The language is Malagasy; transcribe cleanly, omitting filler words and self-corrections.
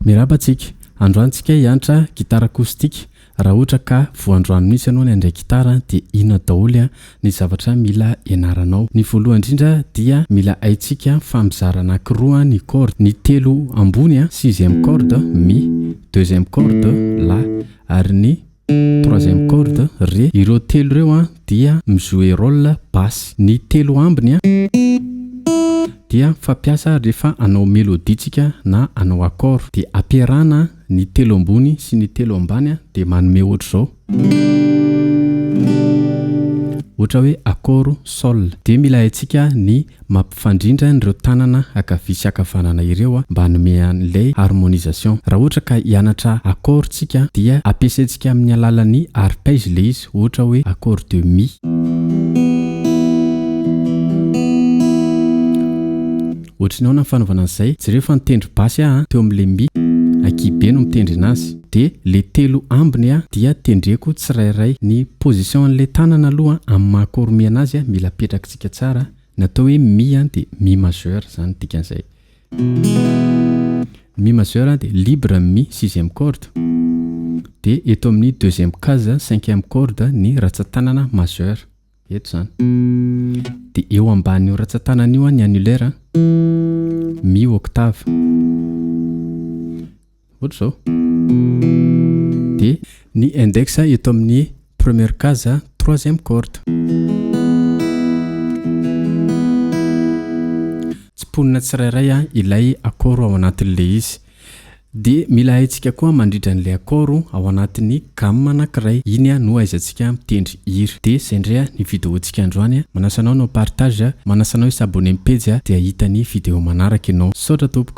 Miarahaba antsika. Androany tsika hiantra gitara acoustique. Raha ohatra ka vao androany mihitsy ianao ny handray gitara dia inona daholo ny zavatra mila ianaranao. Ny voalohany indrindra dia mila haintsika fa mizara anakiroa ny corde. Ny telo ambony, sixième corde, mi, deuxième corde, la, ary ny troisième corde, ré. Ireo telo ireo dia mi-jouer rôle basse. Ny telo ambiny dia fampiasa rehefa hanao mélodie tsika na hanao accord. Dia ampiarahana ny telo ambony sy ny telo ambany dia manome ohatr'izao. Ohatra hoe accord sol. Dia mila haintsika ny mampifandrindra an'ireo tanana ankavia sy ankavanana ireo mba hanome an'ilay harmonisation. Raha ohatra ka hianatra accord tsika dia ampiasaintsika amin'ny alalan'ny arpège ilay izy, ohatra hoe accord de mi. Ohatry ny ahoana ny fanaovana an'izay? Jereo fa nitendry basy aho teo amin'ilay mi, ankihibe no mitendry anazy. Dia ilay telo ambiny dia tendreko tsirairay. Ny position an'ilay tanana aloha amin'ny maha accord mi anazy mila apetrakitsika tsara. Ny atao hoe mi dia mi majeur izany ny dikan'izay. Ny mi majeur dia libre ny mi sixième corde. Dia eto amin'ny deuxième case cinquième corde ny ratsan-tanana majeur. Eto izany. Dia eo ambanin'io ratsan-tanana io ny annulaire mi octave. Ohatr'izao. Dia ny index eto amin'ny première case troisième corde. Tsimponina tsirairay ilay accord ao anatin'ilay izy. Dia mila haintsika koa mandrindra an'ilay accord ao anatin'ny gamme anankiray. Iny no ahaizantsika mitendry hira. Dia izay indray ny vidéo-ntsika androany. Manasa anao hanao partage, manasa anao hi-s'abonner amin'ny pejy dia hahita ny vidéo manaraka ianao. Misaotra tompoko.